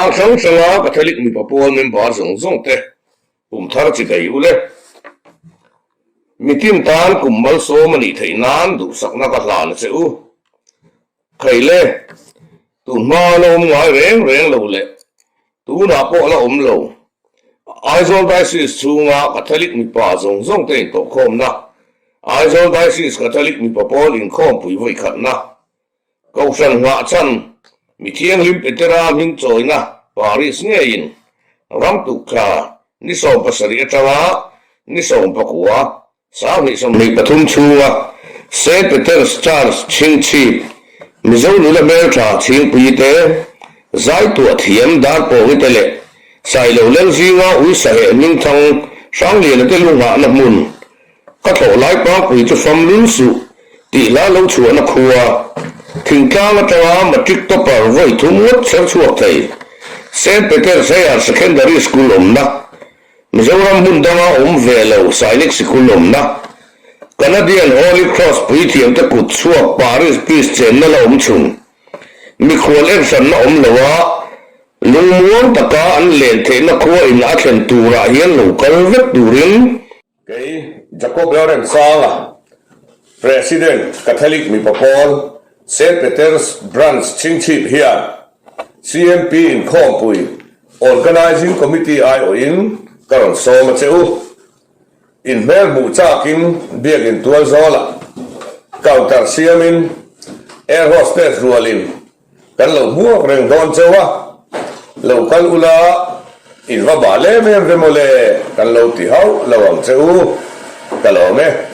Thingtlang hrang hranga Catholic mipa pawl member zawng zawng te kum thar chi bei u le. Mitin tan kum malsawm a nih theih nan duhsakna ka hlan a che u. Thei le, tun hma la awm ngai reng reng lo le, tunah pawh la awm lo. Aizawl Diocese chhunga Catholic mipa zawng zawng te intawhkhawmna, Aizawl Diocese Catholic mipa pawl inkhawmpui vawikhatna, Kohhran nghah chhan mi thianghlim Petera hming chawina Parish ngeiin ram tukthla ni 17 atanga ni 19 2023 chhunga Saint Peter's Church Chhingchhip, Mizo nula hmeltha Chhingpui te, Zaituah thiam Darpawngi te leh Sailo Lel zinga Uisaheh hmingthang Hrangliana te lu nghahna hmun, Ka thlawh lai pangpui chu fam lul suh tih hla lo chhuahna khua, thingtlang atanga matric topper vawi thum ngawt chher chhuak thei Saint Peter's Higher Secondary School awmna, Mizoram hmun danga awm ve lo Sainik sikul awmna, Canadian Holy Cross puithiamte kut chhuak Paris Peace chenna la awm chhun, mikhual enhranna awm loa lungmuang taka an len theihna khua in a thlen turah hian lo kal vek turin. Kei Jacob Lalremsanga, President, Catholic mipa pawl, Saint Peter's Branch Chhingchhip hian CMP inkhawmpui Organising Committee aiawhin ka rawn sawm a che u. In hmel hmuh chakin biakin tual zawlah counter siamin air hostess rualin kan lo hmuak reng dawn cheu a, lo kal ula in va bah lem em ve mawle kan lo ti hauh lo ang che u, ka lawm e.